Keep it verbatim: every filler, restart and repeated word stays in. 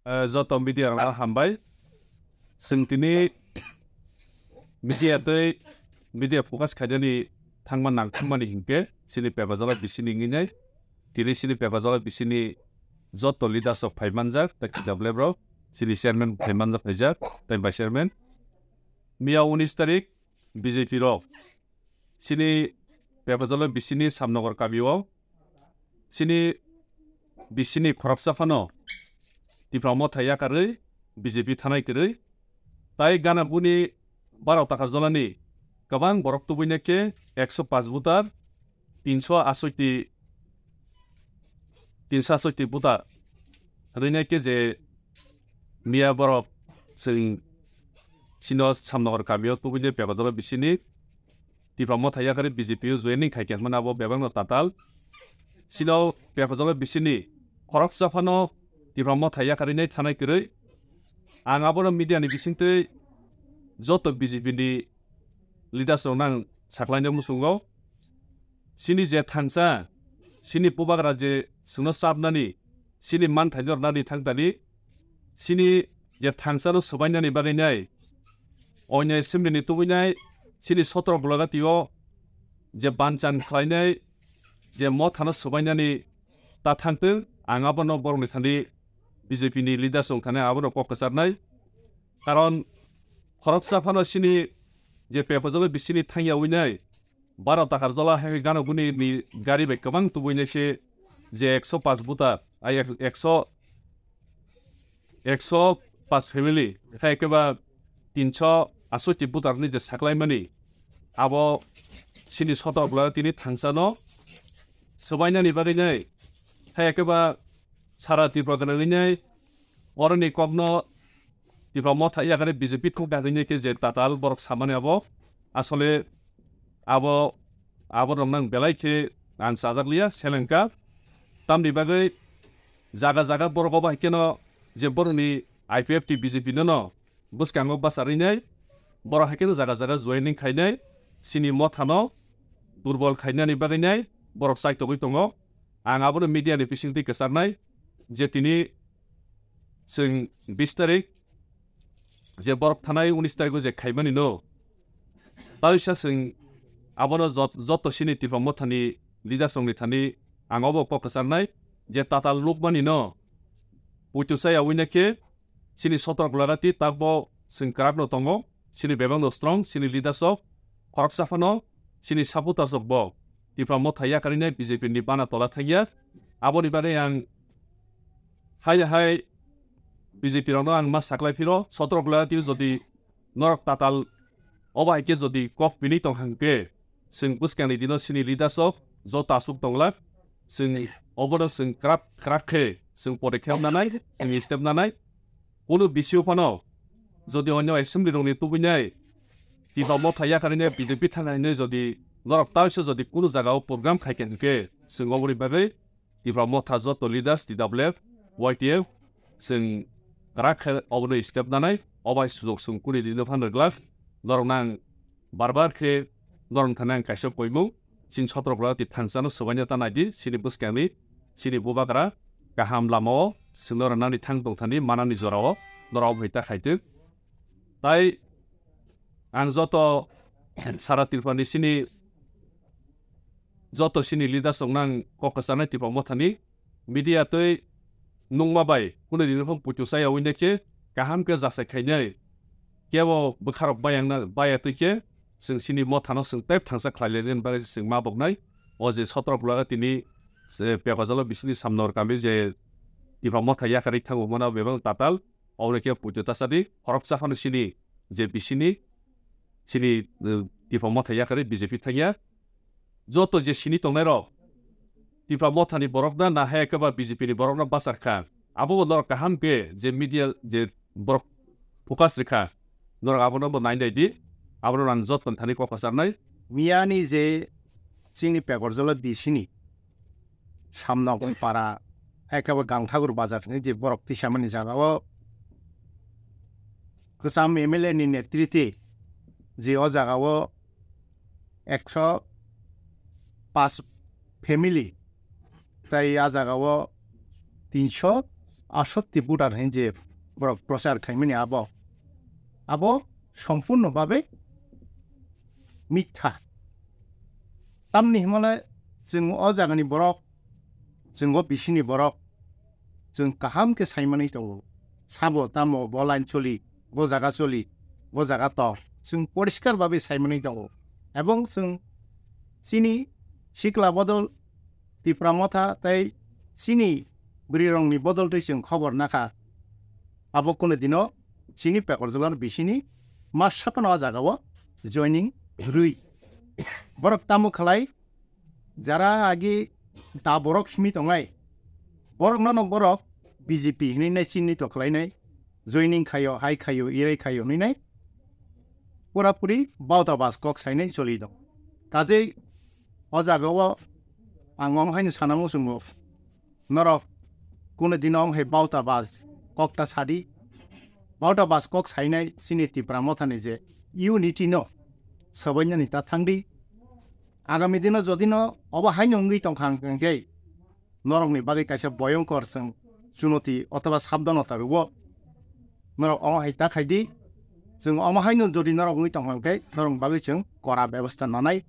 Eh, joto media rok hambai. Chwng tini media tei media focus khainani thangma nang thangmani hinkhe chini Pepajala bisini wngwi nai. Tini chini Pepajala bisini joto leaders rok phai manjak, tei T W F rok, chini chairman phai manjak phaijak, tei vice chairman. Miya unis tarik B J P rok chini Pepajala bisini Samnagar kamio chini bisini khoroksa phano Tipra Motha yakarwi B J P thanai kwrwi. Tai gana buni Baro Takarjalani kwbang borok tubui nai khe ekso paanch voter, tinso asoiti, tinso asoiti voter rwi nai khe je miya borok chwng chino Samnagar kamio tubui nai Pepajala bisini Tipra Motha yakarwi B J P o joining khai khe hwnmano abo bebakno tatal. Chino Pepajala bisini khoroksa phano Tipra Motha yakarwi nai thanai kwrwi. Ang abono media ni bisingtwi joto B J P ni leaders rokno ang saklaina muchungo. Chini je thangsa, chini pubagra je chwngno chapnani, chini manthai jornani thangtani, chini je thangsano swbainani bagwi nai, oinai assembly ni tubui nai, chini sotro gulagatio je banchan khlainai, je mothano swbainani ta thangtwng, ang abono borokni thani B J P ni leaders wng thani abono kok kwcharnai. Karon khoroksa phano chini je Pepajala bisini thangya winai, Baro Takarjala hai gana guni ni gari bai kwbang tubui nai se je ekso paanch voter, ai ek-, ekso, ekso paanch family, hai khe ba tinso asoiti voter ni je saklaimani, abo chini sotro gula tini thangsano swbainani bagwi nai, hai khe ba sara Tripura gana nai oroni kokno Tipra Motha yakarwi B J P thok dagwi nai khe je tatal borok samani abo asole abo, abo rok nang belai khe ang chajak liya selengka. Tamni bagwi jaga jaga borok obo hai kheno je borokni I P F T B J P no no bwskango bacharwi nai borok hai kheno jaga jaga joining khainai chini mothano durbol khainani bagwi nai borok chaitogwi tongo. Ang abono media ni bisingtwi kwcharnai je tini chwng bis tarik je borok thanai unis tariko je khaimani no, taisa chwng abono jot-, joto sini Tipra Mothani leaders rokni thani ang obo kok kwcharnai je tatal nukmani no puitu chaya wina khe sini sotrok lagati takbo chwng kwrak no tongo, sini bebak no strong, sini leaders rok khoroksa phano sini supporters rok bo Tipra Motha yakarwi nai B J P ni bana tola thangya. Aboni bagwi ang hai hai B J P rokno ang ma saklai phiro, sotrok lagati jodi norok tatal obo hai khe jodi kok pini tong hang khe, chwng bwskangni dino sini leaders rok joto aswk tong glak, chwng obono chwng kwrak kwrak khe chwng podekhe nanai, chwng step nanai. Kunu bisio phano jodi onyo assembly rokni tubui nai Tipra Motha yakarwi nai B J P thangna hinwi jodi norok taisa jodi kunu jagao program khai khe hwnkhe, chwng oboni bagwi Tipra Motha joto leaders, T W F, Y T F, chwng kwrak khe obono step nanai, obo hai sujuk chwng kuni dino phan rwglak. Norok nang bar bar khe norok thani ang kaisa koimung, chini sotrok lagati thangsano swbaina ta naidi, chini bwskangni, chini bubagra kaham lamao chwngno rwnani thang tong thani manani jorao norok obo hai ta khaitwk. Tai ang joto sara Tripura ni chini joto sini leaders rok nang kok kwcharnai Tipra Mothani media tei nungma bai kunu dino phang puitu chaya wina khe kaham khe jasai khainai kebo bwkharok bayangna baya twi khe chwng sini mothano chwng tei thangsa khlai lainani bagwi chwng ma boknai. O je sotrok lagati ni, eh, Pepajalo bisini Samnor kami je Tipra Motha yakarwi thango mano bebak tatal. Oboni khe puitu tasadi, khoroksa phano sini je bisini, sini, eh, Tipra Motha yakarwi B J P thangya. Joto je sini tongnairok, Tipra Mothani borokno na hai khe ba B J P ni borokno bachar kha. Abobo norok kaham khe je media je borok focus rikha. Norok abono bo nai nai di. Abono ang joto thani kok kwcharnai. Miyani je chini Pepajalo bisini Samnogor para, ekebo Gangthakur bazar ni je borok tisamani jaga o kwcham M L A ni netrite je o jaga o ekso paanch family tai a jaga o tinso aswtti voter hinwi je borok prochar khaimani abo, abo sompurno babe mitha. Tamni hwnmale chwng o jagani borok, chwng o bisini borok, chwng kaham khe saimanwi tongo. Sabo tamo bo line choli, bo jaga choli, bo jaga tor. Chwng poriskar babe saimanwi tongo. Ebong chwng chini sikla bodol Tipra Motha tei chini bwrwirokni bodol twi chwng khobor nakha. Abo kunu dino chini Pekorjala bisini ma saphano a jagao joining rwi. Borok tamo khlai jara agi da borok himwi tongnai. Borokno no borok B J P hinwi nai chini to khlainai. Joining khaio, hai khaio, irai khaio hinwi nai. Pura puri bauta bas kok sainai choli dong. Kajei o jagao ang ong haino sana muchungo. Norok kunu dino ong hai bauta bas kok ta sadi. Bauta bas kok sainai chini Tipra Mothani je unity no sabainani ta thangdi. Agami dino jodi no obo haino wngwi tongkha hwnkhe norokni bagwi kaisa boyongkor chwng chunoti othoba sabdano ta rwo. Norok omo hai ta khaidi. Chwng omo haino jodi norok wngwi tongkha hwnkhe norokni bagwi chwng kora bebosta nanai.